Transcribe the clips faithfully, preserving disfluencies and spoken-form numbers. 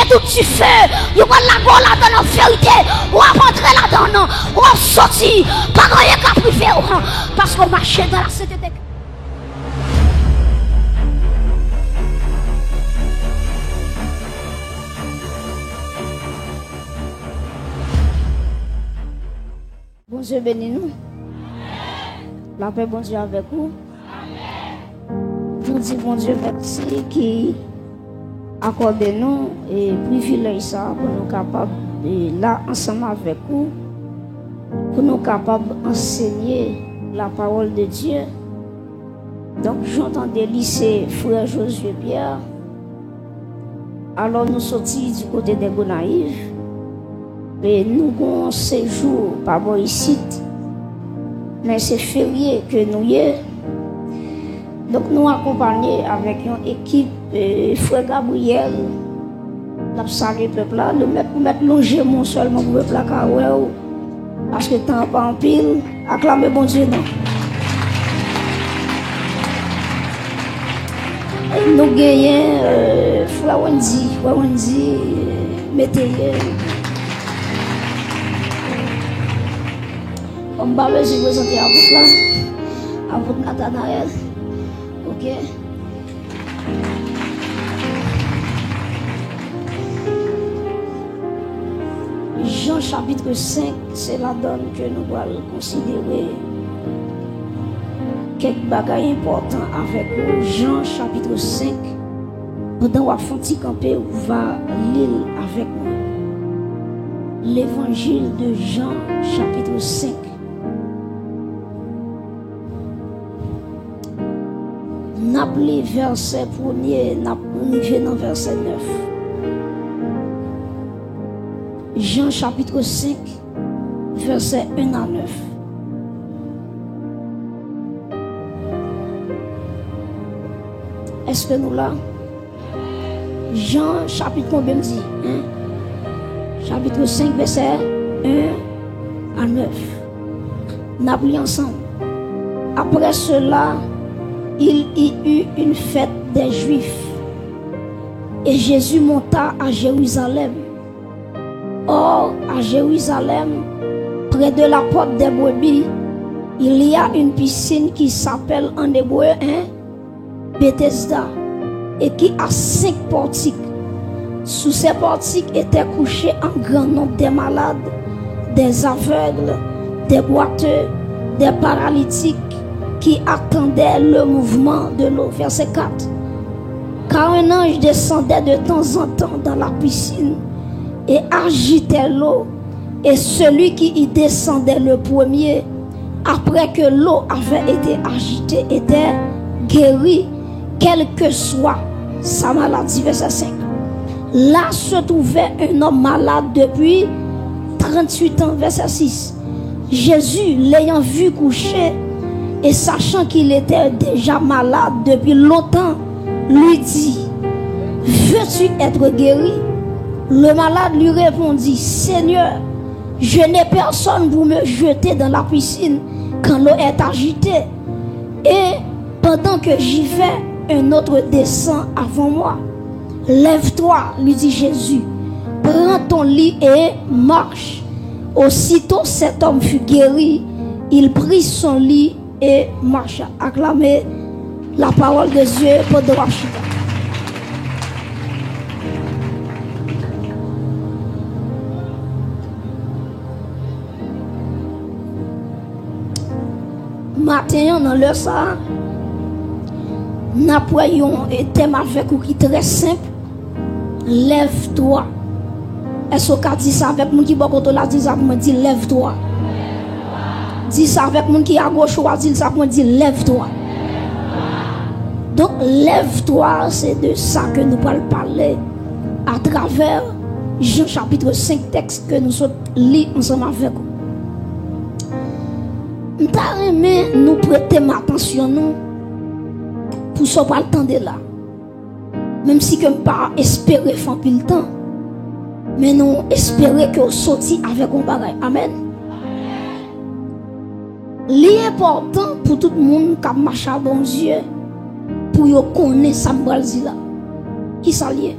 Tout dife, yo pral lage w ladan nan verite, w ap antre ladan nan, w ap soti, pa gen anyen k ap rive w, paske w mache dans la sainteté. Bondye beni nou. Lapè Bondye avèk ou. Nou di Bondye mèsi ki akòde nou e privilèj sa a pou nou kapab e la ansanm avèk ou, pou nou kapab ansenye la parole de Dieu. Donk, jan w tande li, se frè Josué Pierre. Alò, nou soti di kote dè Gonayiv. E nou gon sejou pa bò isit. Men se ferye ke nou ye. Donk, nou akonpanye avèk yon ekip, e, frè Gabriel. N ap salye pèp la. Nou mèt, ou mèt lonje men w sèlman pou pèp la ka wè w. Paske tan an pa anpil. Aklame Bondye non. Nou genyen, euh, frè Wendy, frè Wendy, euh, Métayer. Bon, m pa bezwen prezante apot la. Apot Nathanaël. Ok. Jan chapit senk, se ladan l ke nou pral konsidere kèk bagay enpòtan avèk ou. Jan chapit senk, pandan w ap fè yon ti kanpe, ou va li l avèk mwen. Levanjil de Jan chapit senk. N ap li vèsè premye, n ap rive nan vèsè nèf. Jan chapit senk, vèsè en a nèf. Èske nou la? Jan chapit konbyen m di? En? Chapit senk, vèsè en a nèf. N ap li ansanm. Après cela, il y eut une fête des Juifs, et Jésus monta à Jérusalem. Or, à Jérusalem, près de la porte des brebis, il y a une piscine qui s'appelle en hébreu, en Bethesda, et qui a cinq portiques. Sous ces portiques étaient couchés en grand nombre des malades, des aveugles, des boiteux, des paralytiques, qui attendaient le mouvement de l'eau. Verset quatre. Car un ange descendait de temps en temps dans la piscine et agitait l'eau, et celui qui y descendait le premier, après que l'eau avait été agitée, était guéri, quelle que soit sa maladie. Verset cinq. Là se trouvait un homme malade depuis trente-huit ans. Verset six. Jésus, l'ayant vu couché, et sachant qu'il était déjà malade depuis longtemps, lui dit, veux-tu être guéri? Le malade lui répondit, Seigneur, je n'ai personne pour me jeter dans la piscine quand l'eau est agitée. Et pendant que j'y vais, un autre descend avant moi. Lève-toi, lui dit Jésus, prends ton lit et marche. Aussitôt cet homme fut guéri, il prit son lit et marcha. Aklame la parole de Dieu pandan w ap chita. Maten an, nan lè sa a, n ap wè yon, e, tèm avèk ou ki trè senp. Lève-toi. Èske w ka di sa avèk moun ki bò kote w la? Di sa pou mwen, di, lève-toi. Di sa avèk moun ki agoch ou a, di l sa pou mwen, di, lève-toi. Donk, lève-toi, se de sa ke nou pral pale atravè Jan chapit senk, tèks ke nou sot li ansanm avèk ou. M ta renmen nou prete m atansyon nou pou sa w pral tande la. Menm si ke m pa espere fè anpil tan, men nou espere ke w soti avèk yon bagay. Amèn. Li enpòtan pou tout moun k ap mache ak Bondye pou yo konnen sa m pral di la. Ki sa l ye?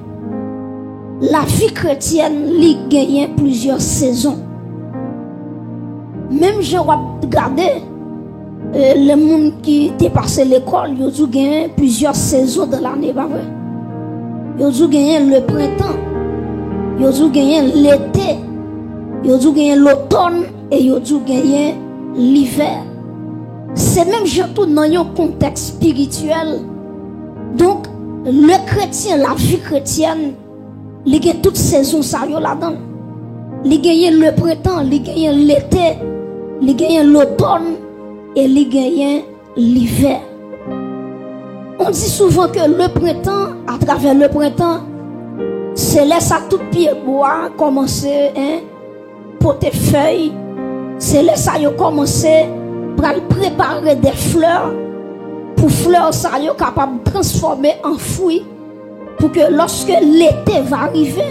Lavi kretyèn, li genyen plizyè sezon. Menm jan w ap gade, e, lè moun ki te pase lekòl, yo di w genyen plizyè sezon dan lane, pa vre? Yo di w genyen le prentan, yo di w genyen lete, yo di w genyen lotòn, e yo di w genyen livè. Se menm jan tou nan yon kontèks espirityèl. Donk, le kretyen, lavi kretyèn, li gen tout sezon sa yo ladan l. Li genyen le prentan, li genyen lete, li genyen lotòn, e li genyen livè. On di souvan ke le prentan, atravè le prentan, se lè sa tout pye bwa kòmanse, en, pote fèy. Se lè sa yo kòmanse pral prepare de flè pou flè sa yo kapab transfòme an fwi, pou ke lòske lete va rive,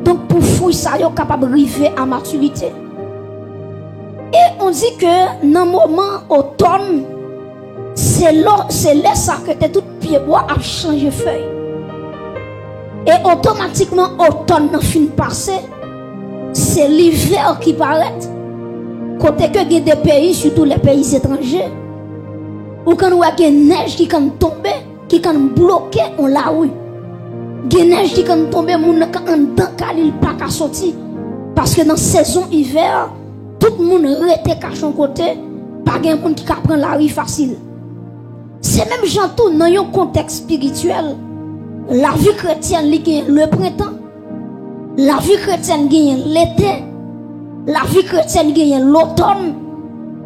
donk pou fwi sa yo kapab rive a matirite. E on di ke nan moman otòn, se lò, se lè sa ke te tout pye bwa ap chanje fèy. E otomatikman otòn nan fin pase, se livè ki parèt. Kote ke gen de peyi, sitou lè peyi etranje, ou konn wè gen nèj ki konn tonbe, ki konn bloke yon lari. Gen nèj ki konn tonbe, moun nan ka anndan kay li, li pa ka soti. Paske nan sezon ivè, tout moun rete kache yon kote, pa gen moun ki ka pran lari fasil. Se menm jan tou nan yon kontèks espirityèl, lavi kretyèn li genyen le prentan, lavi kretyèn genyen lete, lavi kretyèn genyen lotòn,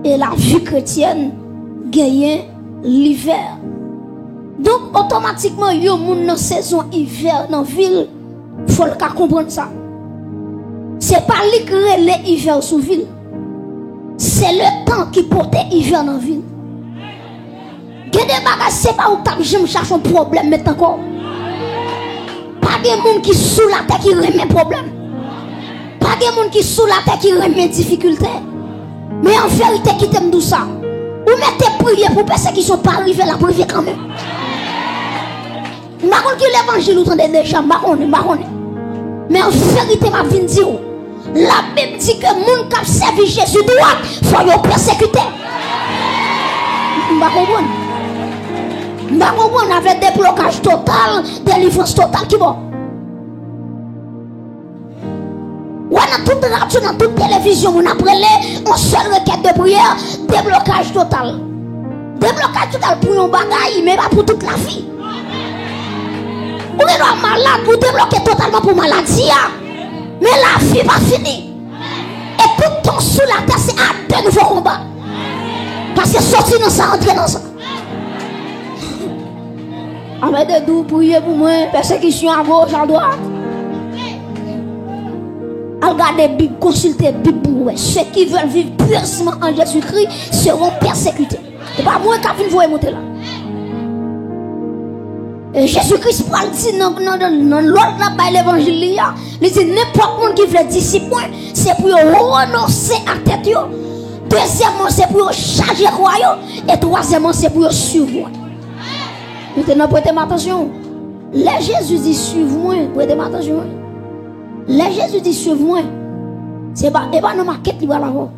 e lavi kretyèn genyen livè. Donk, otomatikman, yon moun nan sezon ivè nan vi l, fò l ka konprann sa. Se pa li k rele ivè sou vi l. Se letan ki pote ivè nan vi l. Gen de bagay, se pa ou k t ap janm chache yon pwoblèm met nan kò w. Pa gen moun ki sou latè ki renmen pwoblèm. Pa gen moun ki sou latè ki renmen difikilte. Men an verite, kite m di w sa. Ou mete priye pou pèsekisyon pa rive, l ap rive kanmenm. M pa konn ki levanjil ou tande deja, m pa konnen, m pa konnen. Men an verite, m ap vin di w, Labib di ke moun k ap sèvi Jezi dwat, fò yo pèsekite. M pa konprann. M pa konprann avèk deblokaj total, delivrans total, ki bò? Wè nan tout radyo, nan tout televizyon, moun ap rele, yon sèl rekèt de priyè, deblokaj total. Deblokaj total pou yon bagay, men pa pou tout lavi. Ou gen dwa malad, ou debloke totalman pou maladi a. Men lavi pa fini. E tout tan sou latè, se a de nouvo konba. Paske soti nan sa, antre nan sa. Amède dou, priye pou mwen, pèsekisyon agoch, adwat. Al gade Bib, konsilte Bib pou wè. Ceux qui veulent vivre pieusement en Jésus-Christ seront persécutés. Se pa mwen k ap vin voye monte la. E Jezi Kris pral di nan, nan, nan, nan lòd l ap bay levanjil li a, li di nenpòt moun ki vle disip mwen, se pou yo renonse a tèt yo. Dezyèmman, se pou yo chaje kwa yo. E twazyèmman, se pou yo swiv mwen. Nou te nan prete m atansyon. Lè Jezi di swiv mwen, prete m atansyon. Lè Jezi di swiv mwen, se pa, e pa nan makèt li pral avè w.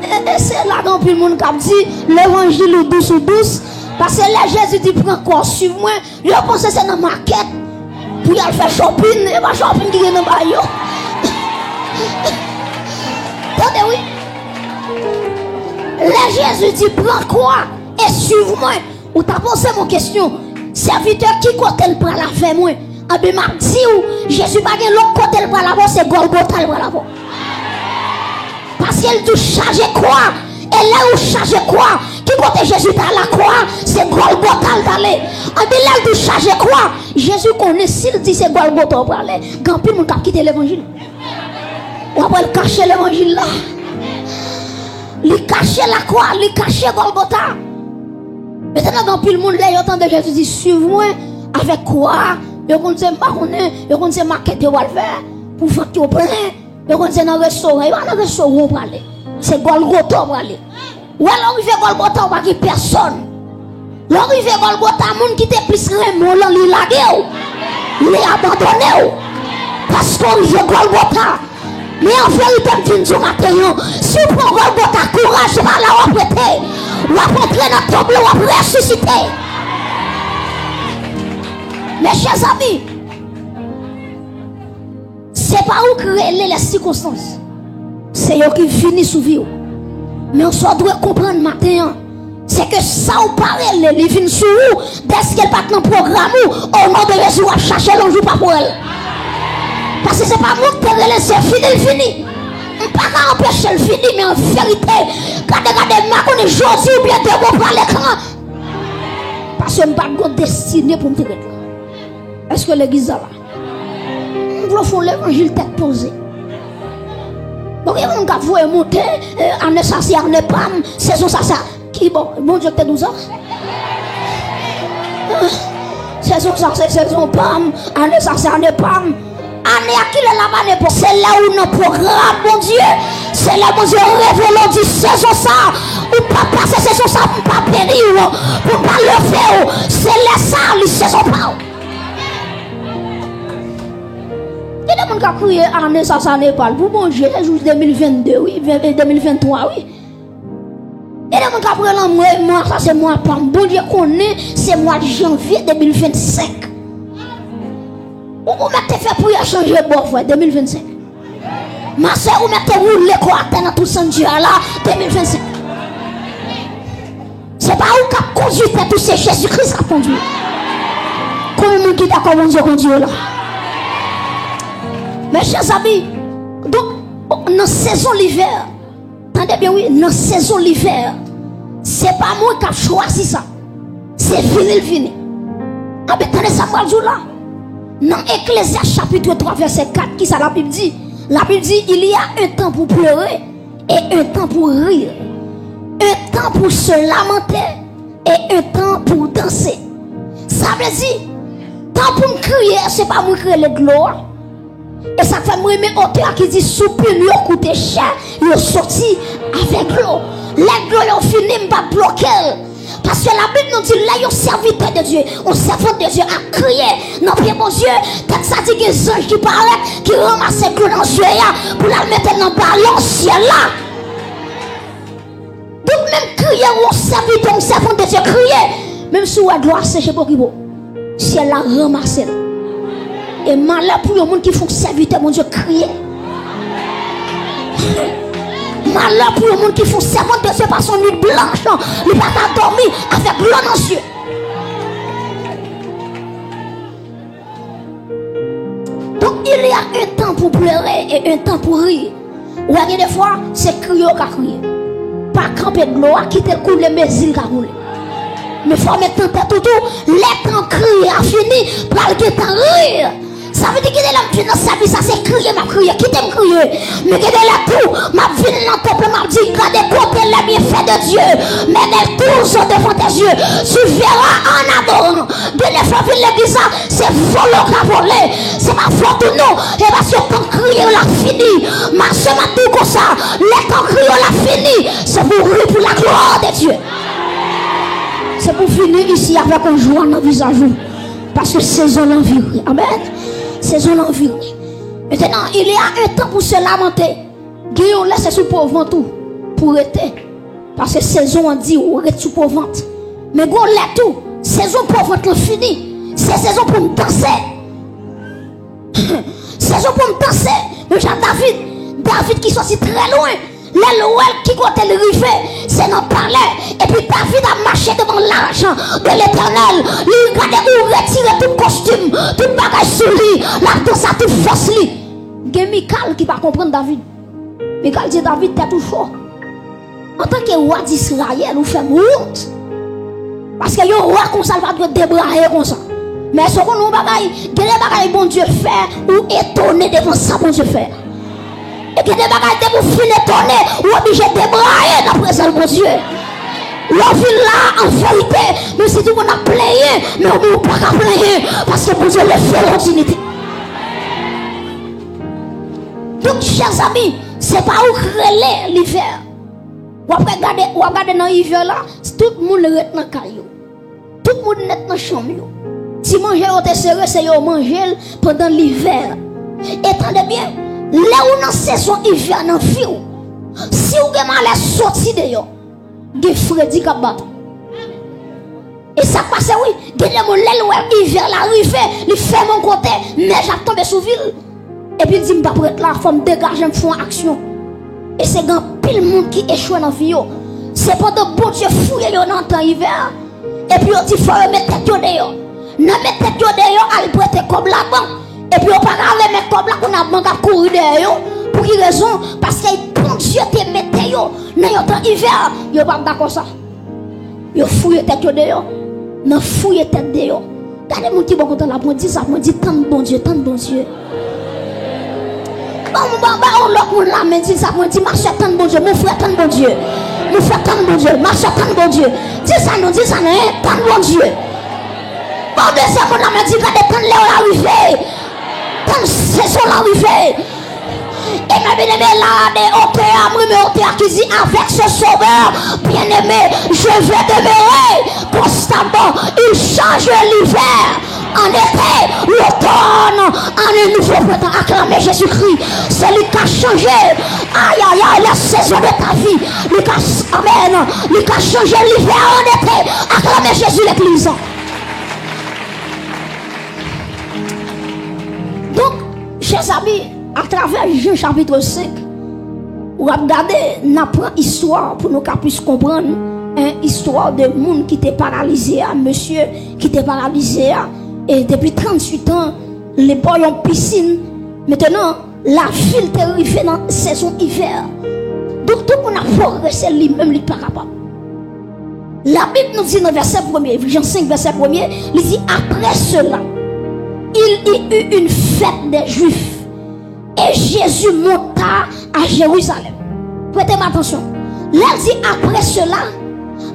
E, e se la gen anpil moun k ap di levanjil ou dous, ou dous. Paske lè Jezi di pran kwa w swiv mwen, yo panse se nan makèt pou y al fè shopping. E pa shopping ki gen nan bagay yo. Tande wi. Lè Jezi di pran kwa e swiv mwen, ou ta poze m yon kesyon, sèvitè, ki kote l pral avè mwen? Anben, m ap di w, Jezi pa gen lòt kote l pral avè w, se Gòlgota l pral avè w. Paske l di w chaje kwa, e lè ou chaje kwa, ki kote Jezi t al lakwa? Se Gòlgota l t ale. Anben, lè l di w chaje kwa, Jezi konnen si l di se Gòlgota w prale, gen anpil moun k ap kite levanjil. W ap wè l kache levanjil la. Li kache lakwa, li kache Gòlgota. Mentnan, gen anpil moun, lè yo tande Jezi di, swiv mwen, avèk kwa a, yo konn se, m pa konnen, yo konn se makèt yo pral fè, pou vant yo plen, yo konn se nan restoran, e pa nan restoran w prale. Se Gòlgota w prale. Wè, lè w rive Gòlgota, w pa gen pèsòn. Lè w rive Gòlgota, moun ki te plis renmen w lan, li lage w. Li abandone w. Paske w rive Gòlgota. Men an verite, m vin di w maten an, si w pran Gòlgota, kouraj pa la w ap rete. W ap antre nan tonm lan, w ap resisite. Mezanmi, se pa ou k rele lè sikonstans. Se yo ki vini sou vi w. Men sa w dwe konprann maten an, se ke sa w pa rele, li vin sou ou, dèske l pa t nan pwogram ou, o non de Jezi, w ap chache l yon jou pa pou wè l. Paske se pa moun k te rele, se fini l fini. M pa ka anpeche l fini, men an verite, gade, gade, m pa konnen jodi oubyen demen w pral ekran. Paske m pa t gon destine pou m te ret la. Èske legliz la la? M vle fè yon levanjil tèt poze. Bon, gen moun k ap voye monte, eh, ane sa se ane pa m, sezon sa se. Ki bò? Bondye ki te di w sa? Sezon sa se sezon pa m, ane sa se ane pa m. Ane a kilè l ap ane pou? Se lè ou nan pwogram Bondye. Se lè Bondye revele w di sezon sa, ou p ap pase sezon sa pou m pa beni w, pou m pa leve w. Se lè sa li sezon pa w. Gen de moun k ap kriye ane sa se ane pa l. Pou Bondye, se jis de mil venn de, wi, ven- de mil venn twa, wi. Gen de moun k ap rele mwa, mwa sa se mwa pa m. Bondye konnen se mwa janvye de mil venn senk. Ou, ou mèt te fè priyè chanje bò, frè, de mil venn senk. Ma sè, ou mèt te woule kò atè nan tout sanktyè a la, de mil venn senk. Se pa ou k ap kondui tèt ou, se Jezi Kris k ap kondui. Konbyen moun ki dakò Bondye kondui yo la? Mezanmi, donk, nan sezon livè, tande byen wi, nan sezon livè, se pa mwen k ap chwazi sa. Se vini l vini. Anben, tande sa m pral di w la. Nan Eklezyas chapit twa vèsè kat, kisa Labib di? Labib di, il y a un temps pour pleurer et un temps pour rire, un temps pour se lamenter et un temps pour danser. Sa vle di, tan pou n kriye, se pa mwen k rele dlo a. E sa k fè m renmen otè a ki di, soupir yo koute chè, yo soti avèk dlo. Lè dlo yo fini, m p ap bloke l. Paske Labib nou di, lè yon sèvitè de Dye, yon sèvant de Dye ap kriye nan pye Bondye, tèks la di gen zanj ki parèt, ki ranmase dlo nan zye a, pou l al mete nan balon syèl la. Donk, menm kriye yon sèvitè, yon sèvant de Dye kriye, menm si w wè dlo a seche, pa okipe w. Syèl la ranmase l. E malè pou yon moun ki fè yon sèvitè Bondye kriye. Malè pou yon moun ki fè yon sèvant de Dye pase yon nuit blanch, li pa ka dòmi avèk dlo nan zye. Donc, il y a un temps pour pleurer et un temps pour rire. Ou wè, gen de fwa, se kriye w ka kriye. Pa kanpe dlo a, kite l koule, mezi l ka koule. Men fò w met nan tèt ou tou, lè tan kriye a fini, pral gen tan ri. Sa vle di, gen de lè m vin nan sèvis la, se kriye m ap kriye, kite m kriye. Men gen de lè tou, m ap vin nan tanp lan, m ap di, gade kote les bienfaits de Dieu, mais elle tous devant tes yeux. Tu verras en adorant. Gen de fwa vin legliz la, se vòlè w ka vòlè. Se pa fòt ou non. E paske tan kriye w la fini. Ma sè, m ap di w konsa, lè tan kriye w la fini, se pou w ri pour la gloire de Dieu. Se pou w vini isi avèk yon jwa nan vizaj ou. Paske sezon lan vire. Amèn. Sezon lan vire. Maintenant, il y a un temps pour se lamenter. Gen yon lè se sou po vant ou pou rete. Paske sezon an di ou ret sou po vant. Men gon lè tou, sezon po vant lan fini. Se sezon pou n danse. Sezon pou n danse. Men jan David, David ki soti trè lwen, lè l wè l ki kote l rive, se nan palè. Epi David ap mache devan lach de Letènèl. Li gade ou retire tout kostim, tout bagay sou li. L ap danse ak tout fòs li. Gen Mikal ki pa konprann David. Mikal di David, tèt ou cho. Antanke wa Disrayèl, ou fè m wont. Paske yon wa konsa, l pa dwe debraye konsa. Men èske w konnen yon bagay? Gen de bagay Bondye fè, ou etone devan sa Bondye fè. E gen de bagay, depi w fin etone, ou oblije debraye nan prezans Bondye. Lè w vin la, an verite, menm si tout moun ap plenyen, men ou menm ou pa ka plenyen, paske Bondye leve w an dinite. Donk, chè zanmi, se pa ou k rele livè. W ap gade, w ap gade nan ivè la, tout moun ret nan kay yo. Tout moun nèt nan chanm yo. Ti manje yo te sere, se yo manje l pandan livè. E tande byen, lè ou nan sezon ivè nan vi w, si w gen malè soti deyò, gen fredi k ap bat ou. E sa k pase wi, gen de moun lè l wè ivè la rive, li fèmen yon kote, nèj ap tonbe sou vi l. Epi l di, "M p ap ret la, fò m degaje m fè yon aksyon." E se gen anpil moun ki echwe nan vi yo. Se pandan Bondye fouye yo nan tan ivè a, epi yo di, "Fò yo met tèt yo deyò." Nan met tèt yo deyò, al prete kòb labank. Epi yo pa ka remèt kòb la, kounye a bank ap kouri dèyè yo. Pou ki rezon? Paske Bondye te mete yo nan yon tan ivè, yo pa t dakò sa. Yo fouye tèt yo deyò. Nan fouye tèt deyò. Gade moun ki bò kote w la, mwen di sa, mwen di, "Tann Bondye, tann Bondye." Ban, ban, ban yon lòt moun la, men di sa, mwen di, "Ma sè, tann Bondye, mon frè, tann Bondye. Mon frè, tann Bondye, ma sè, tann Bondye." Di sa non, di sa non, hein, tann Bondye. Ban yon dezyèm moun la, men di, "Gade, tann lè w la rive. Tann sezon la rive." E mwen byeneme la de otè a, mwen renmen otè a ki di, "Avec ce Sauveur bien-aimé, je vais demeurer constamment. Il change l'hiver en été, l'automne en un nouveau printemps." Aklame Jezikri. Se li k ka chanje, ayayay, les saisons de ta vie. Li ka, amèn. Li ka chanje livè an ete. Aklame Jezi, legliz. Donk, chè zanmi, atravè Jan chapit senk, w ap gade, n ap pran istwa pou nou ka plis konprann, en, istwa de moun ki te paralize a, mesye ki te paralize a, e depi tranntuit an, li bò yon pisin. Mentenan, lavi l te rive nan sezon ivè. Donk, tout moun ap pwogrese, li menm, li pa kapab. Labib nou di nan vèsè premye, Jan senk, vèsè premye, li di, "Après cela, il y eut une fête des Juifs, et Jésus monta à Jérusalem." Prete m atansyon. Lè l di, "Après cela",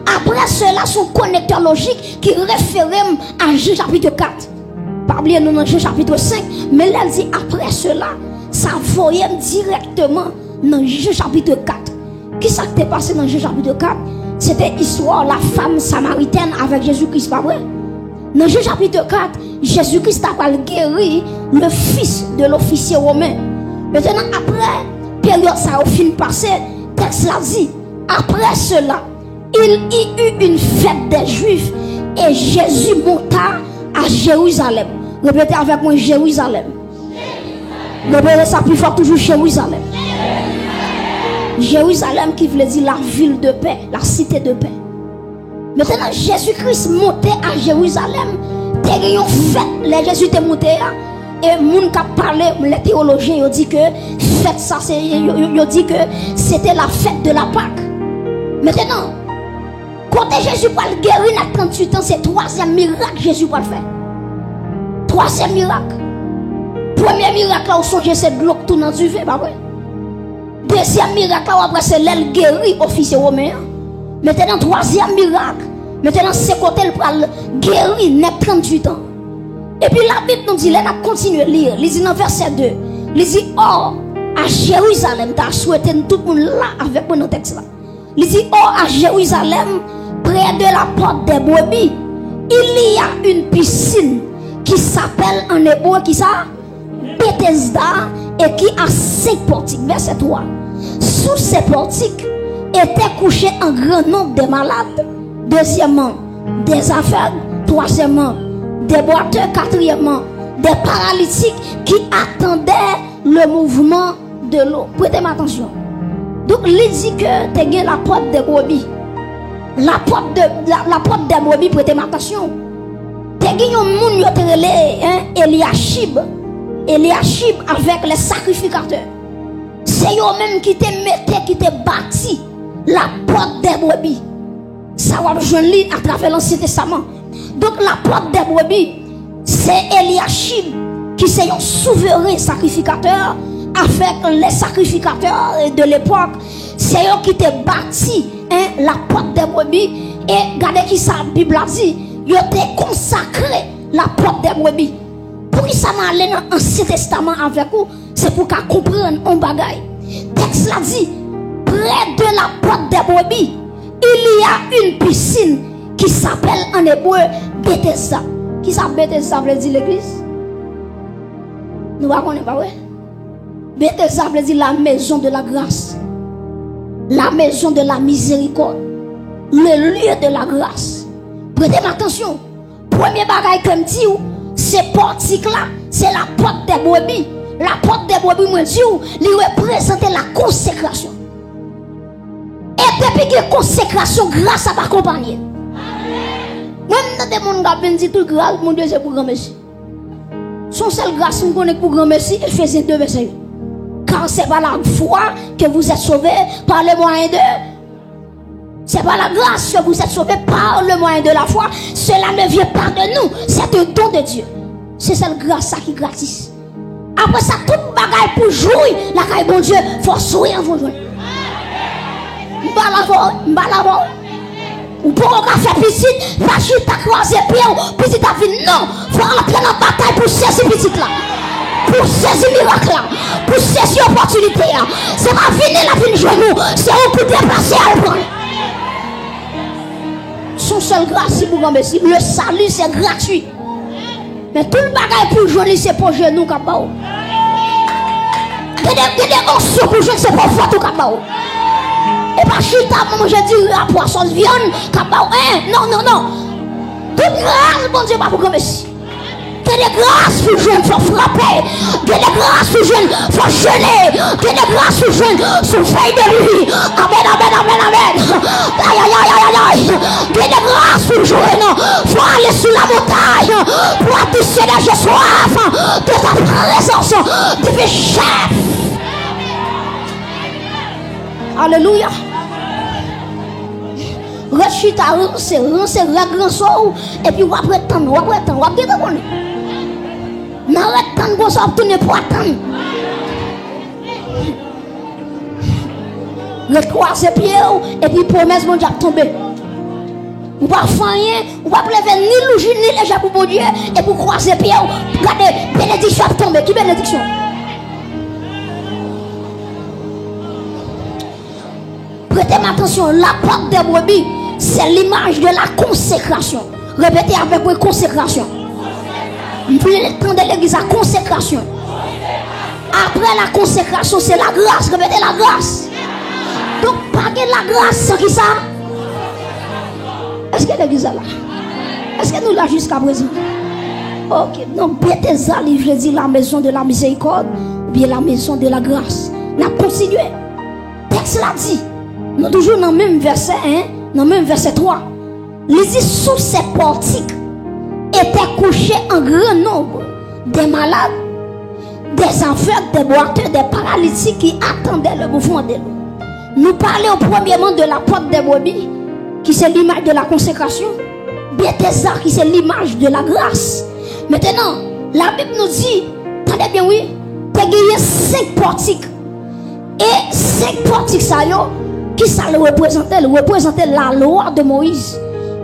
"après cela" se yon konektè lojik ki refere m a Jan chapit kat. Pa bliye nou nan Jan chapit senk, men lè l di, "Après cela", sa voye m dirèkteman nan Jan chapit kat. Kisa k te pase nan Jan chapit kat? Se te istwa la femme samaritaine avèk Jezi Kris, pa vre? Nan Jan chapit kat, Jezi Kris ta pral geri le fils de l'officier romain. Mentenan, apre peryòd sa yo fin pase, tèks la di, "Après cela, il y eut une fête des Juifs, et Jésus monta à Jérusalem." Repete avèk mwen, Jerizalèm. Repete sa pi fò toujou, Jerizalèm. Jerizalèm ki vle di la ville de paix, la cité de paix. Mentenan, Jezi Kris monte a Jerizalèm, te gen yon fèt lè Jezi te monte a, e moun k ap pale, lè teyolojyen yo di ke fèt sa se, yo, yo, yo di ke se te la fête de la Pâque. Mentenan, kote Jezi pral geri nèg tranntuit an, se twazyèm mirak Jezi pral fè. Twazyèm mirak. Premye mirak la, ou sonje se dlo k tounen an diven, pa vre? Dezyèm mirak la, w ap wè se lè l geri ofisye women an. Mentenan, twazyèm mirak, mentenan, se kote l pral geri nèg tranntuit an. Epi Labib nou di, lè n ap kontinye li, li di nan vèsè de, li di, Or, à Jérusalem, ta swete n tout moun la avèk mwen nan tèks la. Li di, Or, à Jérusalem, près de la porte des brebis, il y a une piscine qui s'appelle en hébreu, ki sa? Bethesda, et qui a cinq portiques. Verset trois. Sous ces portiques étaient couchés en grand nombre de malades, deuxièmement, des aveugles, troisièmement, des boiteux, quatrièmement, des paralytiques qui attendaient le mouvement de l'eau. Prete m atansyon. Donk, li di ke te gen la porte des brebis. La porte de, la, la porte des brebis, prete m atansyon. Te gen yon moun yo te rele, en, Elyachib. Elyachib avèk les sacrificateurs. Se yo menm ki te mete, ki te bati la porte des brebis. Sa w ap jwenn li atravè Lansyen Testaman. Donk, la porte des brebis, se Elyachib ki se yon souveren sakrifikatè avèk les sacrificateurs de l'époque. Se yo ki te bati, en, la porte des brebis. E gade ki sa Bib la di, yo te konsakre la porte des brebis. Poukisa m ale nan Ansyen Testaman avèk ou? Se pou w ka konprann yon bagay. Tèks la di, près de la porte des brebis, il y a une piscine qui s'appelle en hébreu Bethesda. Kisa Bethesda vle di, legliz? Nou pa konnen, pa vre? Bethesda vle di la maison de la grâce, la maison de la miséricorde, le lieu de la grâce. Prete m atansyon. Premye bagay ke m di w, se pòtik la, se la porte des brebis. La porte des brebis, mwen di w, li reprezante la konsekrasyon. E depi gen konsekrasyon, gras ap akonpanye. Mwen, m tande moun k ap vin di tout gras Bondye se pou granmesi. Se yon sèl gras m konnen k pou granmesi, Efezyen de vèsè uit. Car c'est par la foi que vous êtes sauvés, par le moyen de, c'est par la grâce que vous êtes sauvés, par le moyen de la foi. Cela ne vient pas de nous, c'est un don de Dieu. Se sèl gras sa ki gratis. Apre sa, tout bagay pou jwi lakay Bondye, fò w swe anvan w jwenn. M pale avè w, m pale avè w. Ou poko ka fè pitit, pa chita kwaze pye w, pitit ap vin. Non, fò w antre nan batay pou w sezi pitit la, pou w sezi mirak la, pou w sezi opòtinite a. Se pa vini l ap vin jwenn ou, se ou pou deplase al pran l. Se yon sèl gras ki pou granmesi. Le salut, c'est gratuit. Men tout bagay pou jwenn li se pòch jenou k ap ba w. Gen de, gen de onksyon pou jwenn se pòch vant ou k ap ba w. E pa chita manje diri a pwason vyann k ap ba w. En, non, non, non. Tout gras Bondye ba pou granmesi. Gen de gras pou jwenn fò frape. Gen de gras pou jwenn fò jene. Gen de gras pou jwenn sou vèy de li. Amèn, amèn, amèn, amèn. Ayayayayay. Gen de gras pou jwenn fò ale sou la montagne pour atiser des soif de ta présence divine. Alelouya. Ret chita ranse, ranse règ ranse w, epi w ap ret tann, w ap ret tann, w ap gentan konnen. Nan ret tann konsa w ap tounen pou atann. Ret kwaze pye w, epi pwomès Bondye ap tonbe. Ou pa fè anyen, ou pa leve ni louji ni leje pou Bondye, epi w kwaze pye w, gade, benediksyon ap tonbe. Ki benediksyon? Prete m atansyon, la porte des brebis, c'est l'image de la consécration. Repete avèk mwen, konsekrasyon. M vle tande legliz la, konsekrasyon. Apre la konsekrasyon, se la gras. Repete, la gras. Donk, pa gen la gras san kisa? Èske legliz la la? Èske nou la jiska prezan? Ok, donk Bethesda, li vle di la maison de la miséricorde, oubyen la maison de la grâce. N ap kontinye. Tèks la di, nou toujou nan menm vèsè, en, nan menm vèsè twa. Li di, sous ces portiques étaient couchés en grand nombre des malades, des aveugles, des boiteux, des paralytiques qui attendaient le mouvement de l'eau. Nou pale premyèman de la porte des brebis, ki se limaj de la konsekrasyon, Bethesda, ki se limaj de la gras. Mentenan, Labib nou di, tande byen wi, te genyen senk pòtik. E senk pòtik sa yo, ki sa l reprezante? L reprezante lalwa de Moyiz.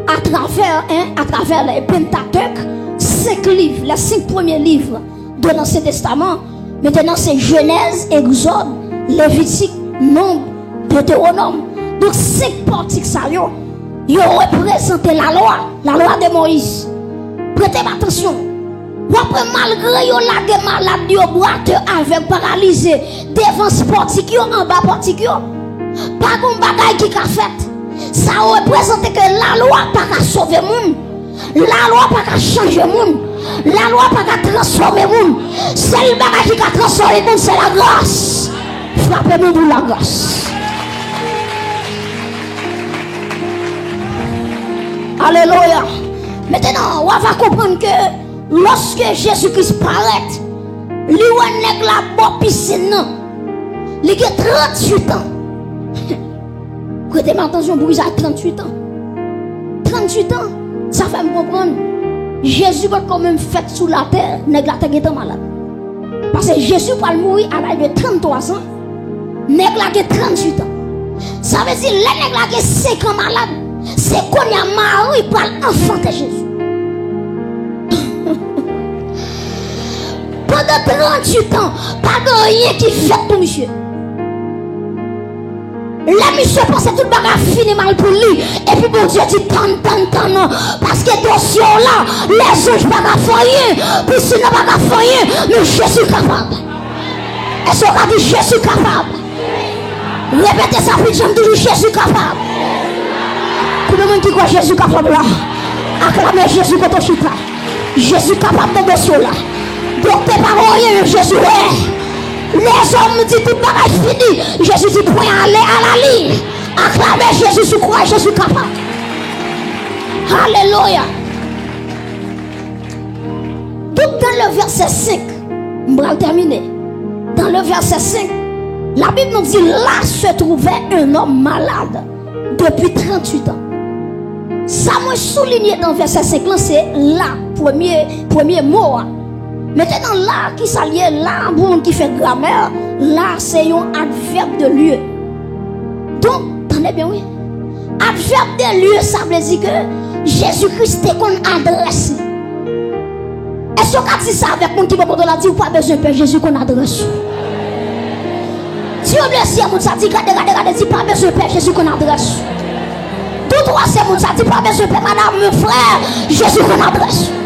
Atravè, en, atravè le Pentateuch, senk liv, les cinq premiers livres de l'Ancien Testament. Mentenan, se Jenèz, Egzòd, Levitik, Nonb, Detewonòm. Donk, senk pòtik sa yo, yo reprezante lalwa, lalwa de Moyiz. Prete m atansyon. W ap wè, malgre yo lage malad yo, bwate, avèg, paralize, devan pòtik yo, anba pòtik yo, pa gon bagay ki ka fèt. Sa reprezante ke lalwa pa ka sove moun. Lalwa pa ka chanje moun. Lalwa pa ka transfòme moun. Sèl bagay ki ka transfòme moun, se lagras. Frape moun pou lagras. Alelouya. Mentenan, w a va konprann ke lòske Jezi Kris parèt, li wè nèg la bò pisin nan. Li gen tranntuit an. Prete m atansyon pou kisa tranntuit an. Tranntuit an, sa fè m konprann. Jezi potko menm fèt sou latè, nèg la te gentan malad. Paske Jezi pral mouri a laj de tranntwa zan. Nèg la gen tranntuit an. Sa vle di, lè nèg la gen senk an malad, se kounye a Mari pral anfante Jezi. Pandan tranntuit an, pa gen anyen ki fèt pou misye. Lè misye panse tout bagay fini mal pou li, epi Bondye di, tann, tann, tann, paske dosye w la, lèzanj pa ka fè anyen, pisina pa ka fè anyen, men Jezi kapab. Èske w ka di, Jezi kapab? Repete sa pi djanm toujou, Jezi kapab. Konbyen moun ki kwè Jezi kapab la? Aklame Jezi kote w chita. Jezi kapab nan dosye w la. Doktè pa wè anyen, men Jezi wè. Lèzòm di tout bagay fini. Jezi di, pwen ale alali. Aklame Jezi sou kwa, Jezi kapab. Alelouya. Donk, dans le verset cinq, m pral tèmine. Dans le verset cinq, la Bible nous dit, là se trouvait un homme malade depuis trente-huit ans. Sa mwen soulinye nan vèsè senk lan, se la, premye, premye mo a. Mentenan, la, ki sa l ye? La, pou moun ki fè gramè, la, se yon advèb de lye. Donk, tande byen, wi. Advèb de lye, sa vle di ke Jezi Kris te konn adrès li. Èske w ka di sa avèk moun ki bò kote w la, di, ou pa bezwen pè, Jezi konn adrès ou? Di yon dezyèm moun sa, di, gade, gade, gade, di, pa bezwen pè, Jezi konn adrès ou. Tou twazyèm moun sa, di, pa bezwen pè, madanm, frè, Jezi konn adrès ou.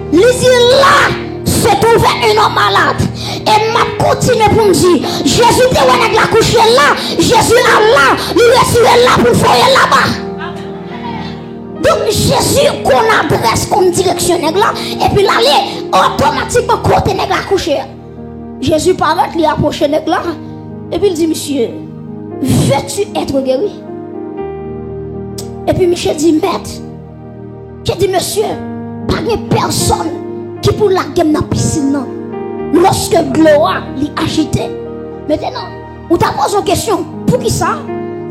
Li di, là se trouvait un homme malade. E m ap kontinye pou m di, Jezi te wè nèg la kouche la, Jezi al la, li retire l la pou l voye l laba. Donk, Jezi konn adrès, konn direksyon nèg la, epi l ale, otomatikman kote nèg la kouche a. Jezi parèt, li apwoche nèg la, epi l di, misye, veux-tu être guéri? Epi misye di, mèt, Jezi di, mesye, pa gen pèsonn ki pou lage m nan pisin nan, lòske dlo a, li ajite. Mentenan, ou ta poze yon kesyon, poukisa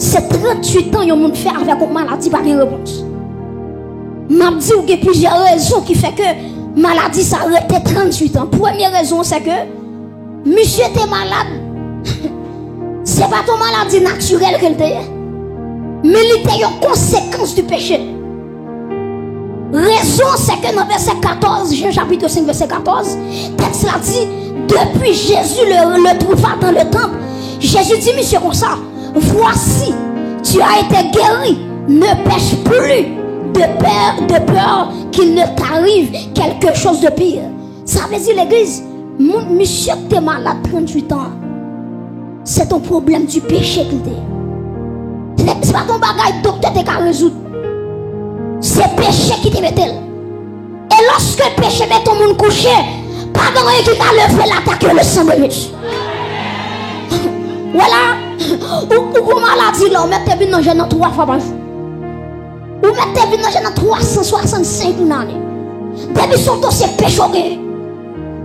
se tranntuit an yon moun fè avèk yon maladi pa gen repons? M ap di w gen plizyè rezon ki fè ke maladi sa rete tranntuit an. Premye rezon se ke misye te malad. Se pa t yon maladi natirèl ke l te ye, men li te yon konsekans di peche. Rezon se ke nan vèsè katòz, Jan chapit senk, vèsè katòz, tèks la di, depuis Jésus le, le trouva dans le temple, Jezi di misye konsa, voici, tu as été guéri, ne pèche plus de peur, de peur qu'il ne t'arrive quelque chose de pire. Sa vle di legliz, moun, misye ki te malad tranntuit an, se t yon pwoblèm di peche ki l te ye. Se, se pa t yon bagay doktè te ka rezoud. Se peche ki te mete l. E lòske peche mete yon moun kouche, pa gen anyen ki ka leve l atake le sang de Jésus. Wè la, ou, ou gon maladi la, ou mèt te vin nan jèn nan twa fwa pa jou. Ou mèt te vin nan jèn nan twa san swasannsenk lane. Depi se yon dosye peche w genyen.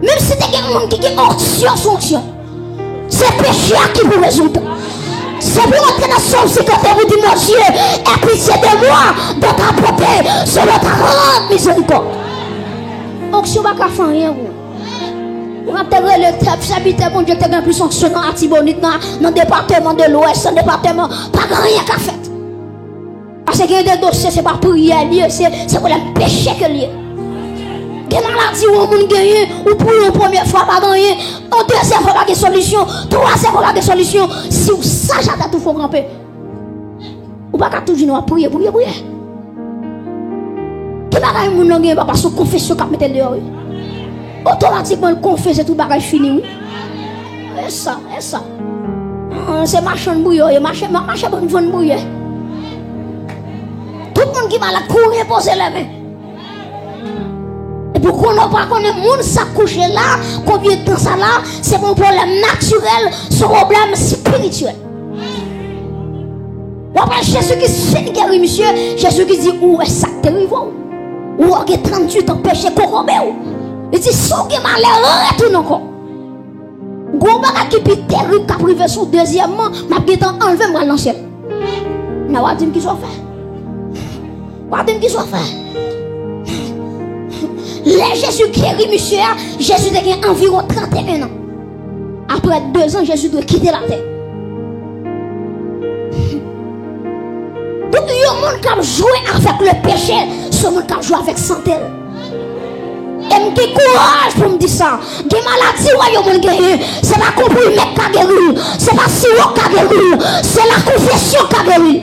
Menm si te gen moun ki gen onksyon sou onksyon, se peche a ki pou rezoud. Se pou w antre nan Sòm senkant e pou di, Mon Dieu, aie pitié de moi dans ta bonté, selon ta grande miséricorde. Onksyon pa ka fè anyen pou ou. Ou ap te rele tèt sèvitè Bondye te gen plis onksyon nan Atibonit, nan, nan depatman de Lwès, nan depatman, pa gen anyen ka fèt. Paske gen de dosye, se pa priyè li ye, se, se pwoblèm peche ke li ye. Gen maladi yon moun genyen, ou priye yon premye fwa, pa gen anyen, yon dezyèm fwa, pa gen solisyon, twazyèm fwa, pa gen solisyon. Si w saj a tèt ou, fò w kanpe. Ou pa ka toujou nan w ap priye, priye, priye. Ki bagay moun nan genyen, pa paske yon konfesyon k ap mete l deyò, wi. Otomatikman, l konfese, tout bagay fini, wi. E sa, e sa. Ah, se machann briye w ye, mache, ma-, mache bann vann briye. Tout moun ki malad, kouri poze lè men. Epi konnen w pa konnen moun sa k kouche la, konbyen tan sa la, se pa yon pwoblèm natirèl, se yon pwoblèm espirityèl. W ap wè Jezi ki fin geri misye, Jezi ki di, ou wè sa k te rive w. Ou wè w gen tranntuit an peche kokobe w. Li di, si w gen malè, retounen ankò. Gon bagay ki pi terib k ap rive sou w, dezyèmman, m ap gentan anlve m pral nan syèl. Nan w ap di m kisa w fè. W ap di m kisa w fè. Lè Jezi geri misye a, Jezi te gen anviwon trannteyen an. Apre dezan, Jezi dwe kite latè. Donk, yon moun k ap jwe avèk le peche, se yon moun k ap jwe avèk sante l. E M gen kouraj pou m di sa. Gen maladi w wè yon moun genyen, se pa konprime k ka geri l, se pa siwo k ka geri l, se lakonfesyon k ka geri l.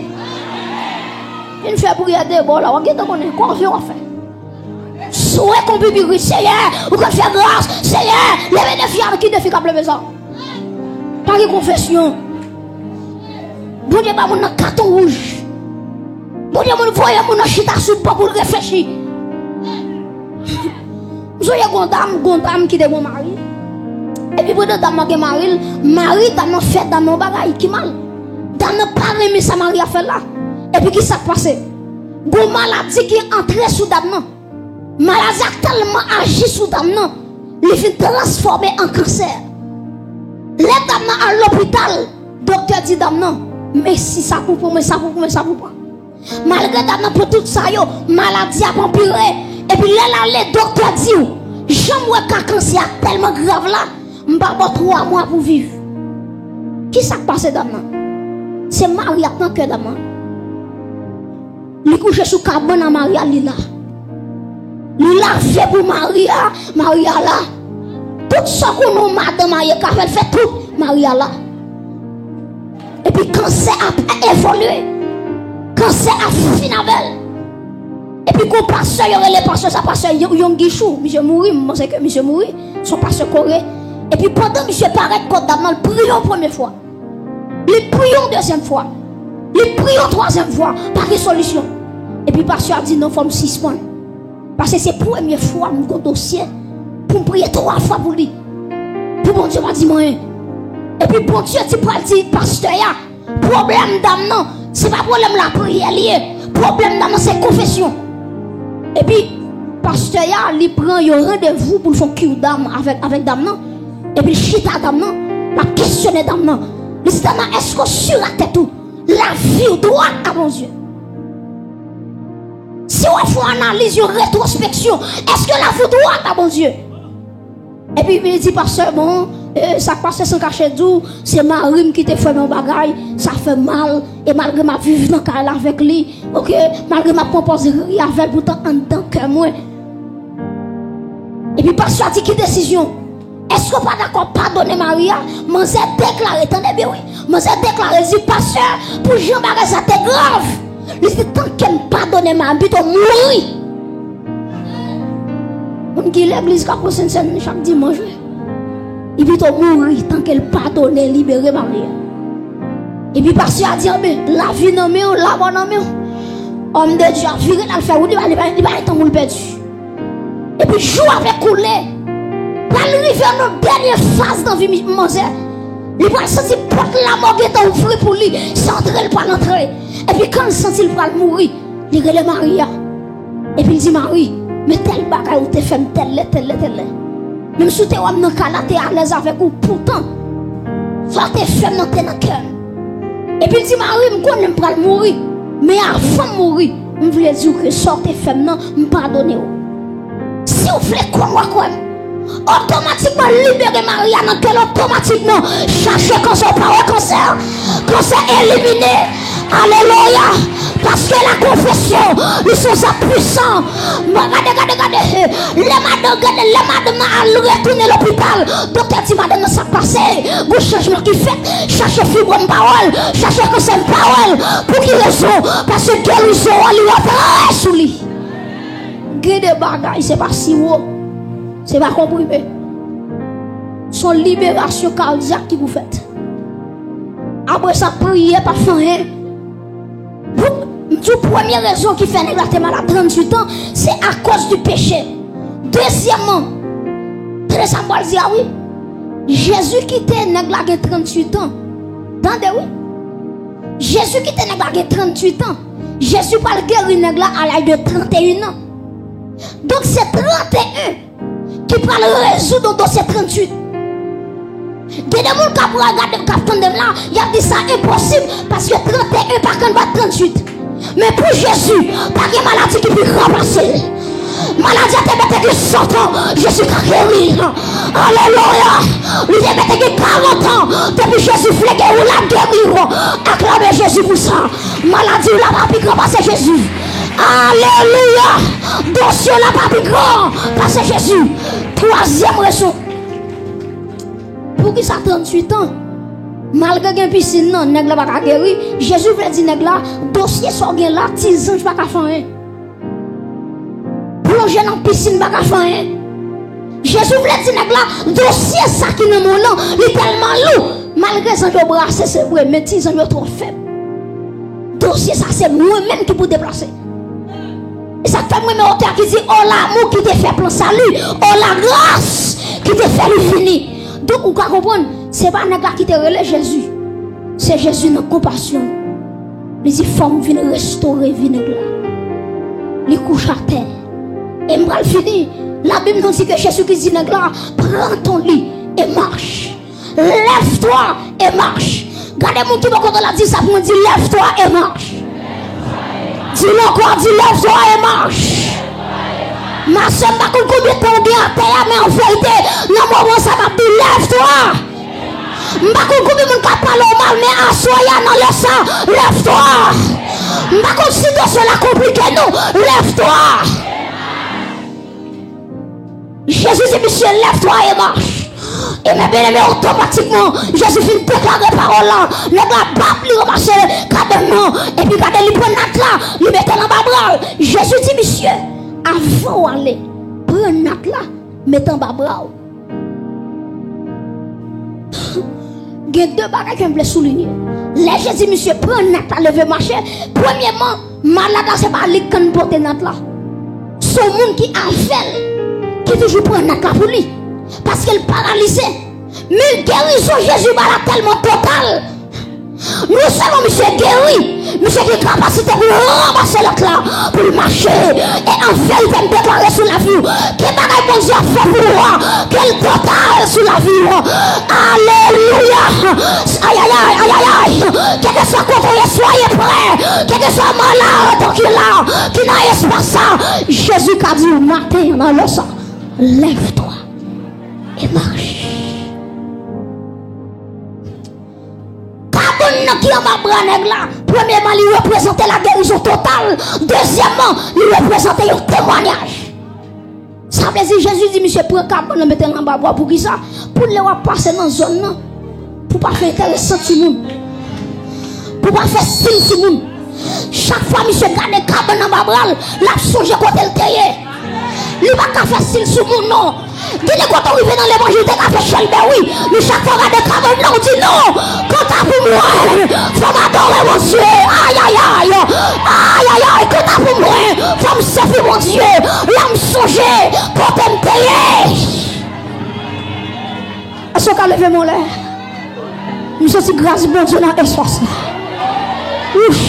Vin fè priyè de bò la, w ap gentan konnen konfyon w ap fè. Swe kon pipirit, Seyè, ou konn fè gras, Seyè, leve defi a, ki defi k ap leve sa? Pa gen konfesyon. Bondye ba moun nan katon wouj. Bondye moun voye moun nan chita sou ban pou l reflechi. M sonje gon dam, gon dam ki te gon mari. Epi pandan dam nan gen mari l, mari dam nan fè dam nan yon bagay ki mal. Dam nan pa renmen sa mari a fè l la. Epi ki sa k pase? Gon maladi ki antre sou dam nan. Maladi a tèlman aji sou dam nan, li fin transfòme an kansè. Lè dam nan al lopital, doktè di dam nan, "Mesi, sa pou pran, men sa pou pran, men sa pou pran." Malgre dam nan pran tout sa yo, maladi a ap anpire. Epi lè l ale, doktè di w, "Jan m wè ka kansè a tèlman grav la, m pa ba w twa mwa pou viv." Ki sa k pase dam nan? Se mari a k nan kè dam nan. Li kouche sou kabann a mari a, li la. Li lave pou mari a, mari a la. Tout sa w konnen yon madanm marye ka fè, l fè tout, mari a la. Epi kansè ap evolye. Kansè ap fin avè l. Epi gon pastè, yo rele pastè sa, pastè Yon-, Yong Guichou. Misye mouri, m panse ke misye mouri. Se yon pastè Kore. Epi pandan misye parèt kot dam nan, l priye yon premye fwa. Li priye yon dezyèm fwa. Li priye yon twazyèm fwa. Pa gen solisyon. Epi pastè a di, "Non, fò m sispann. Paske se premye fwa m gon dosye pou m priye twa fwa pou li. Pou Bondye pa di m anyen." Epi Bondye di pral di pastè a, pwoblèm dam nan, se pa pwoblèm lapriyè li ye. Pwoblèm dam nan, se konfesyon. Epi pastè a, li pran yon randevou pou l fè yon kiw dam avèk, avèk dam nan. Epi l chita dam nan, l ap kesyone dam nan. Li di dam nan, "Èske w si a tèt ou lavi w dwat a Bondye? Si w ap fè yon analiz, yon retwospeksyon, èske lavi w dwat a Bondye?" Epi li di pastè, "Bon, e, sa k pase, san kache di w, se mari m ki te fè m yon bagay, sa fè m mal, e malgre m ap viv nan kay la avèk li, oke, malgre m ap pran pòz ri avè l, poutan anndan kè mwen." Epi pastè a di, "Ki desizyon? Èske w pa dakò padone mari a?" Manzè deklare, tande byen wi, manzè deklare, di, "Pastè, pou jan bagay sa te grav, li di, tanke m padone mari m, pito mouri." Moun ki legliz ka pran Sentsèn chak dimanch wi. Li pito mouri tanke l padone, libere mari a. Epi pastè a di, "Anben, lavi nan men w, lamò nan men w." Òm de Dye a vire l al fè wout li, li pa, li pa, li pa gen tan pou l pèdi. Epi jou ap ekoule. Pral rive nan dènye faz nan vi mi-, manzè. Li pral santi pòt lamò gentan ouvri pou li. Se antre l pral antre. Epi kan l santi l pral mouri, li rele mari a. Epi l di, "Mari, men tèl bagay ou te fè m, tèl lè, tèl lè, tèl lè. Menm si w te wè m nan kay la, te alèz avèk ou, poutan, sa w te fè m nan te nan kè m." Epi l di, "Mari, m konnen m pral mouri, men avan m mouri, m vle di w ke sa w te fè m nan, m padone w." Si w vle kwè m, w a kwè m. Otomatikman, libere mari a nan kè l, otomatikman, chache kansè, w pa wè kansè, kansè elimine. Alelouya. Paske la konfesyon, li se yon zam pwisan. Mwen gade, gade, gade. Lè madanm, gade, lè madanm nan al retounen lopital, doktè di madanm nan sa k pase. Gon chanjman ki fèt. Chache fibwòm, m pa wè l. Chache kansè, m pa wè l. Pou ki rezon? Paske gerizon an li rantre sou li. Gen de bagay, se pa siwo. Se pa konprime. Se yon liberasyon kadyak ki pou fèt. Apre sa, priye pa fè anyen. Pou, m di w premye rezon ki fè nèg la te malad tranntuit an, se akoz di peche. Dezyèmman, tande sa m pral di a wi. Jezi kite nèg la gen tranntuit an. Tande wi. Jezi kite nèg la gen tranntuit an. Jezi pral geri nèg la a laj de tranteyen an. Donk se tranteyen ki pral rezoud yon dosye tranntuit. Gen de moun k ap regade m, k ap tande m la, y ap di sa enposib, paske tranteyen pa konn bat tranntuit. Men pou Jezi, pa gen maladi ki pi grav pase l. Maladi a te mèt gen san tan, Jezi ka geri l. Alelouya! Li te mèt gen karant an, depi Jezi vle geri w, l ap geri w. Aklame Jezi pou sa. Maladi w la pa pi gran pase Jezi. Alelouya! Dosye w la pa pi gran pase Jezi. Twazyèm rezon. Poukisa tranntuit an, malgre gen pisin nan, nèg la pa ka geri? Jezi vle di nèg la, dosye sa w gen la, ti zanj pa ka fè anyen. Plonje nan pisin pa ka fè anyen. Jezi vle di nèg la, dosye sa ki nan men w lan, li tèlman lou. Malgre zanj yo brase, se vre, men ti zanj yo twò fèb. Dosye sa, se mwen menm ki pou deplase. E sa k fè m renmen otè a ki di, o l'amour qui te fait plan salut, o la grâce qui te fait lui vini. Donk, ou ka konprann, se pa nèg la ki te rele Jezi. Se Jezi nan konpasyon l. Li di, fò m vin restore vi nèg la. Li kouche atè. E m pral fini. Labib nou di ke Jezi ki di nèg la, pran ton lit et marche. Lève-toi et marche. Gade moun ki bò kote w la, di sa pou mwen, di, lève-toi et marche. Di l ankò, di, lève-toi et marche. Ma sè, m pa konn konbyen tan ou gen atè a, men an verite, nan moman sa, m ap di, lève-toi. M pa konn konbyen moun k ap pale w mal, men aswè a, nan lè sa, lève-toi. M pa konn si dosye la konplike non, lève-toi. Jezi di misye, lève-toi et marche. E men, byeneme, otomatikman, Jezi fin deklare pawòl la. Nèg la, bap, li ranmase kabann nan. Epi gade, li pran nat la, li mete l anba bra l. Jezi di misye, avan w ale, pran nat la, mete anba bra w. Gen de bagay ke m vle soulinye. Lè Jezi misye pran nat la, leve mache, premyèman, malad la se pa li k konn pote nat la. Se yon moun ki avè l, ki toujou pran nat la pou li. Paske l paralize. Men gerizon Jezi ba la tèlman total. Non sèlman misye geri, misye gen kapasite pou l ranmase lòt la, pou l mache. E an verite, m deklare sou lavi w, ke bagay Bondye ap fè pou ou a, ke l total sou lavi w. Alelouya! Ayayay, ayayay! Kèlkeswa kote w ye, soyez prêts. Kèlkeswa malad ki la, ki nan espas sa, Jezi ka di w maten an nan lè sa, lève-toi et marche. Kabann nan ki anba bra nèg la, premyèman, li reprezante la gerizon total. Dezyèmman, li reprezante yon temwayaj. Sa vle di, Jezi di misye pran kabann nan, mete l anba bra w. Poukisa? Pou lè w ap pase nan zòn nan, pou w pa fè enteresan timoun, pou w pa fè stil timoun. Chak fwa misye gade kabann nan anba bra l, l ap sonje kote l te ye. Li pa ka fè stil sou moun non. Gen de kote w rive nan levanjil, te ka fè chèlbè wi. Men chak fwa w gade kabann nan, w di non. Kanta pou mwen, fò m adore Bondye. Ayayay. Ayayay, kanta pou mwen, fò m sèvi Bondye. Lè m sonje kote m te ye. Èske w ka leve men w anlè? M santi gras Bondye nan espas la. Ouf!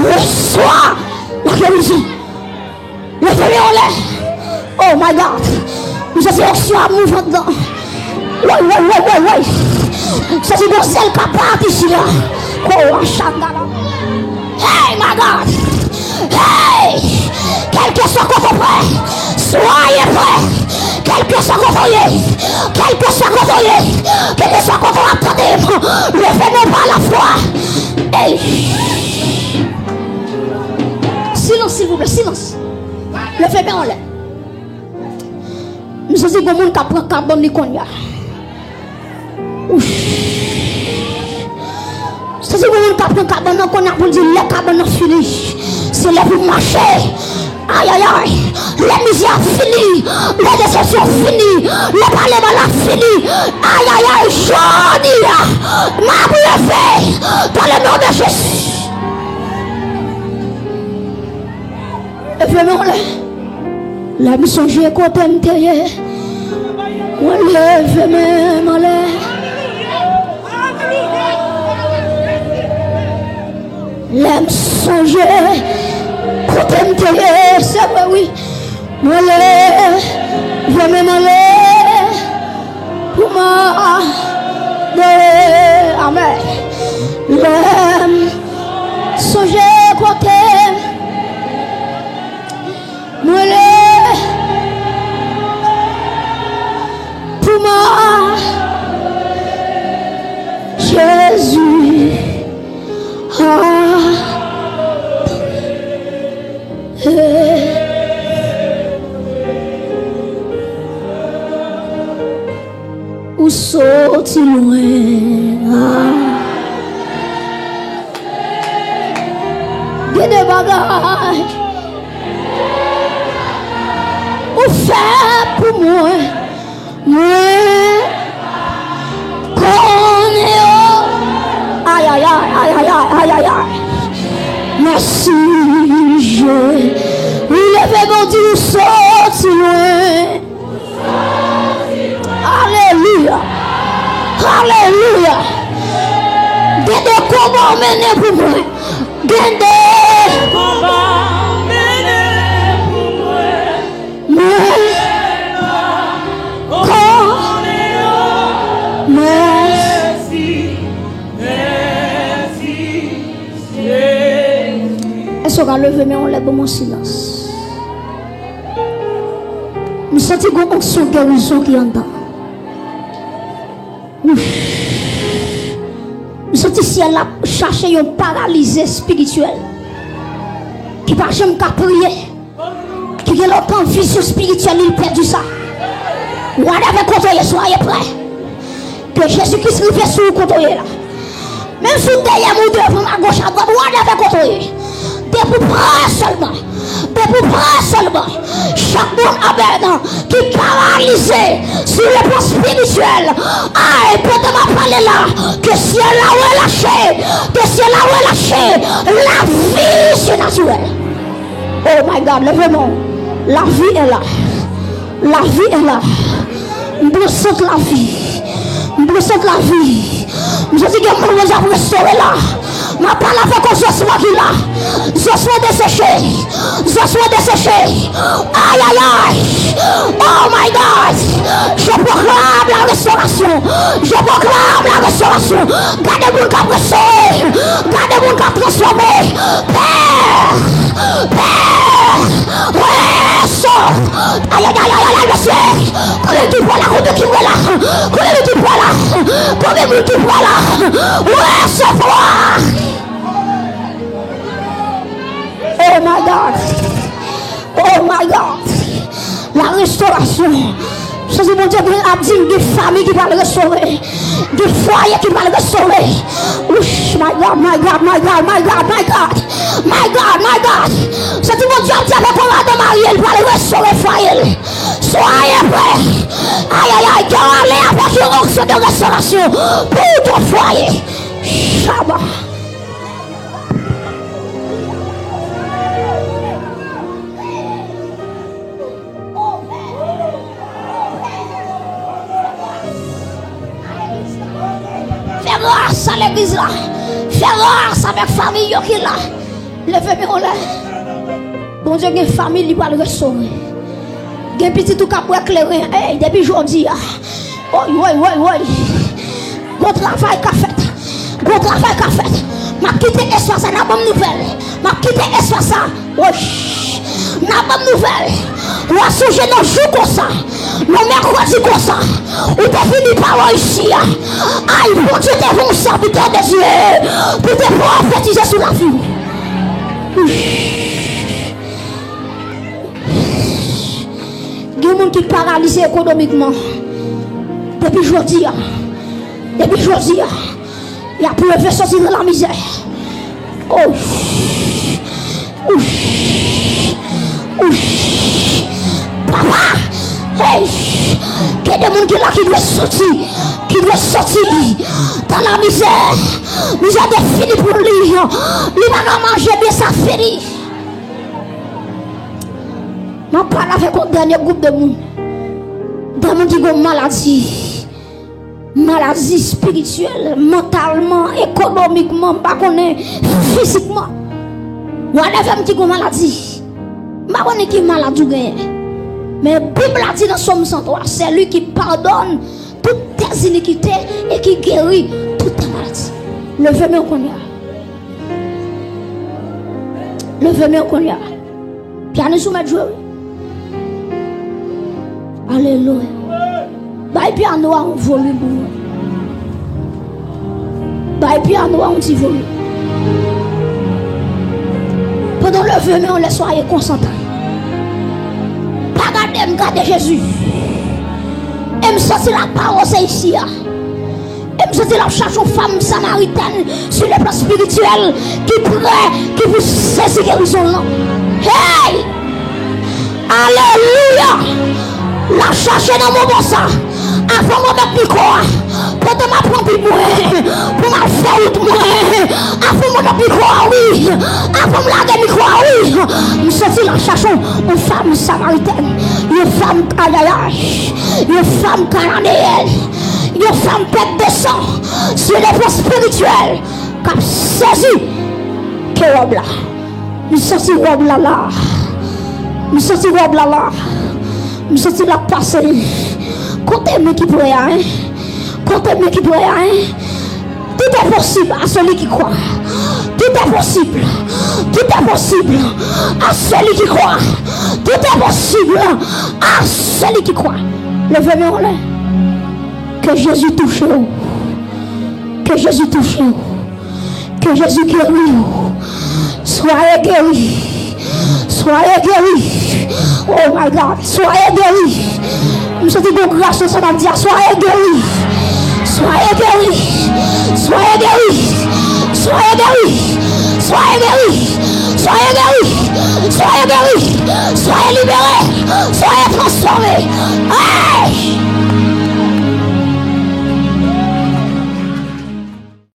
Resevwa la gerizon. Leve men w anlè. Oh my God. M santi onksyon ap mouve anndan. Woy, woy, woy, woy, woy. M santi gon zèl k ap pati isi la. Oh, achanda la. Hey, my God! Hey! Kèlkeswa kote w prè, soyez prêts. Kèlkeswa kote w ye, kèlkeswa kote w ye, kèlkeswa kote w ap tande m, leve men w pa lafwa. Hey! Silans, silvouplè, silans. Leve men w anlè. M santi gon moun k ap pran kabann li kounye a. Ouf. Santi gon moun k ap pran kabann nan kounye a pou l di lè kabann nan fini, se lè pou m mache. Ayayay. Lè mizè a fini, lè desepsyon fini, lè pale mal la fini. Ayayay, jodi a, m ap leve dans le nom de Jésus. Leve men w anlè. Lè m sonje kote m te ye, mwen leve men m anlè. Lè m sonje kote m te ye, se vre wi. Mwen leve men m anlè pou m adore. Amèn. Lè m sonje kote m Mwen leve pou mwen, Jezi. Ah. Ou soti lwen. Ah. Gen de bagay ou fè pou mwen. Mwen konnen yo. Ayayay, ayayay, ayayay. Mèsi, Je. Wi, leve men w, di ou soti lwen. Alelouya. Alelouya. Gen de konba w mennen pou mwen. Gen de konba w mennen pou mwen. Mwen konnen yo. Mèsi. Èske w ka leve men w lè ban m yon silans? M santi gon onksyon gerizon ki anndan. Ouf. M santi syèl la ap chache yon paralize espirityèl ki pa janm ka priye, ki gen lontan vizyon espirityèl li pèdi sa. Whatever kote w ye, soyez prêts. Ke Jezi Kris rive sou ou kote w ye la. Menm si w dèyè m, ou devan m, agòch, adwat, whatever kote w ye. Depi w prè sèlman. Depi w prè sèlman. Chak moun, amèn, ki paralize sou le plan espirityèl. Ay, pandan m ap pale la, ke syèl la relache. Ke syèl la relache. Lavi sinatirèl. Oh my God, leve men w. Lavi est là. Lavi est là. M pran sant lavi. M pran sant lavi. M santi gen moun Bondye ap restore la. M ap pale avèk yon zòs mò ki la. Zòs mò deseche. Zòs mò deseche. Ay, ay, ay. Oh my God. Je proclame la restauration. Je proclame la restauration. Gade moun k ap restore. Gade moun k ap transfòme. Pè. Pè. Wè sa. Ay, ay, ay, ay, ay, ay, mesye. Konbyen ki prè la? Konbyen ki prè la? Konbyen moun ki prè la? Konbyen moun ki prè la? Wè sa, papa. Oh my God. Oh my God. La restauration. Jezi, Bondye ap di m gen fanmi ki pral restore. Gen fwaye ki pral restore. Wouch, my God, my God, my God, my God, my God. My God, my God. Santi Bondye ap di avèk yon madanm marye, li pral restore fwaye l. Soyez prêts. Ay, ay, ay, ke w ale avèk yon onksyon de restauration pour ton foyer. Shabba. Fè gras a legliz la. Fè gras avèk fanmi yo ki la. Leve men w anlè. Bondye gen fanmi li pral restore. Gen pitit ou k ap bwè kleren. Ey, depi jodi a. Woy, woy, woy, woy. Gon travay k ap fèt. Gon travay k ap fèt. M ap kite espas sa, n a ban m nouvèl. M ap kite espas sa. Woy. N a ban m nouvèl. W a sonje nan jou konsa, nan mèkredi konsa, ou te vini pa wè isi a. Ay, Bondye te voye yon sèvitè de Dye pou te pwofetize sou lavi w. Gen moun ki paralize ekonomikman. Depi jodi a, depi jodi a, y ap leve soti nan lamizè. Oh. Papa, hey, gen de moun ki la ki dwe soti, ki dwe soti nan lamizè. Mizè te fini pou li. Li pa ka manje byen, sa fini. M ap pale avèk yon dènye gwoup de moun. De moun ki gen maladi. Maladi espirityèl, mantalman, ekonomikman, m pa konnen, fizikman. Whatever, m ki gen maladi. M pa konnen ki maladi w genyen. Men Bib la di nan Sòm san twa, c'est lui qui pardonne toutes tes iniquités et qui guérit toutes tes maladies. Leve men w kounye a. Leve men w kounye a. Pyanis ou mèt jwe, wi. Alelouya. Bay pyano a yon volim pou mwen. Bay pyano a yon ti volim. Pandan w leve men w, lè soyez concentrés. Pa gade m, gade Jezi. E M santi la pawòl se isi a. E m santi l ap chache yon fanm samaritèn sou le plan espirityèl ki prè, ki pou sezi gerizon l lan. Hey! Alelouya! L ap chache nan moman sa. Avan m remèt mikwo a, pandan m ap ranpli mwen, pou m al fè wout mwen. Avan m remèt mikwo a, wi. Avan m lage mikwo a, wi. M santi l ap chache yon fanm samaritèn, yon fanm kayayay, yon fanm kananeyèn, yon fanm pèp de san, sou le plan espirityèl, k ap sezi ke wòb la. M santi wòb la la. M santi wòb la la. M santi l ap pase. Kote men ki prè a, en? Kote men ki prè a, en? Tout est possible à celui qui croit. Tout est possible. Tout est possible à celui qui croit. Tout est possible à celui qui croit. Leve men w anlè. Ke Jezi touche w. Ke Jezi touche w. Ke Jezi geri w. Soyez guéri. Soyez guéri. Oh my God. Soyez guéri. M santi gon gras nan sa m ap di a. Soyez guéri. Soyez guéri. Soyez guéri. Soyez guéri. Soyez guéri. Soyez guéri. Soyez guéri. Soyez libérés. Soyez transformés. Hey!